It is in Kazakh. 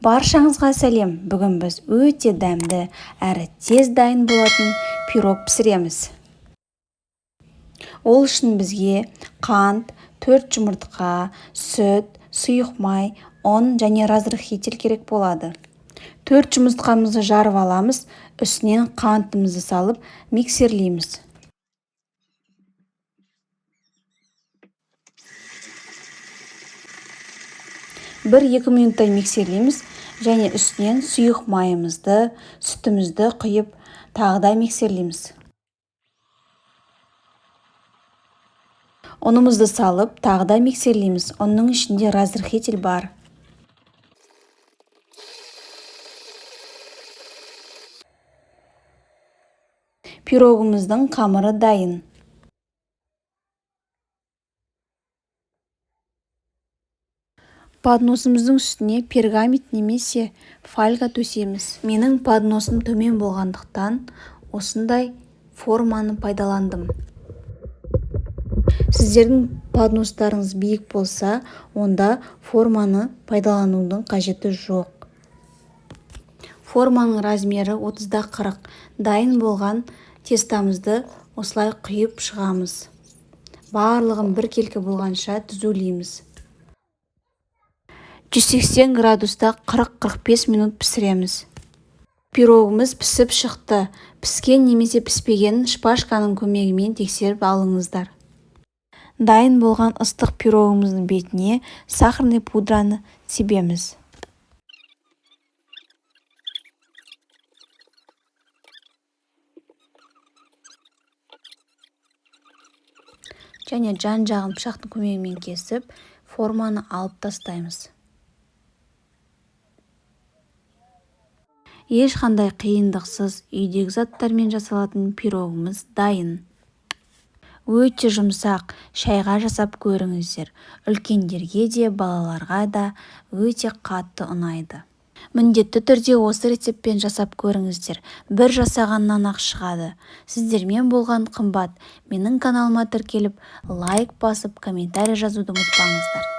Баршаңызға сәлем! Бүгін біз өте дәмді әрі тез дайын болатын пирог пісіреміз. Ол үшін бізге қант, 4 жұмыртқа, сүт, сұйық май, ұн және разрыхлитель керек болады. 4 жұмыртқамызды жарып аламыз, үстінен қантымызды салып миксерлейміз. 1-2 минуттай миксерлейміз және үстінен сұйық майымызды, сүтімізді құйып, тағы да миксерлейміз. Ұнымызды салып, тағы да миксерлейміз. Ұнның ішінде разрыхлитель бар. Пирогымыздың қамыры дайын. Подносымыздың үстіне пергамент немесе фольга төсейміз. Менің подносым төмен болғандықтан осындай форманы пайдаландым. Сіздердің подностарыңыз биік болса, онда форманы пайдаланудың қажеті жоқ. Форманың размері 30-40. Дайын болған тестамызды осылай құйып шығамыз. Барлығын біркелкі болғанша түзулейміз. 180 градуста 40-45 минут пісіреміз. Пирогымыз пісіп шықты. Піскен немесе піспегенін шпажканың көмегімен тексеріп алыңыздар. Дайын болған ыстық пирогымыздың бетіне сахарный пудраны себеміз. Және жан-жағын пышақтың көмегімен кесіп, форманы алып тастаймыз. Ешқандай қиындықсыз үйдегі заттармен жасалатын пирогымыз дайын. Өте жұмсақ, шайға жасап көріңіздер. Үлкендерге де, балаларға да өте қатты ұнайды. Міндетті түрде осы рецептпен жасап көріңіздер. Бір жасағаннан-ақ шығады. Сіздермен болған Қымбат. Менің каналыма тіркеліп, лайк басып, комментарий жазуды ұмытпаңыздар.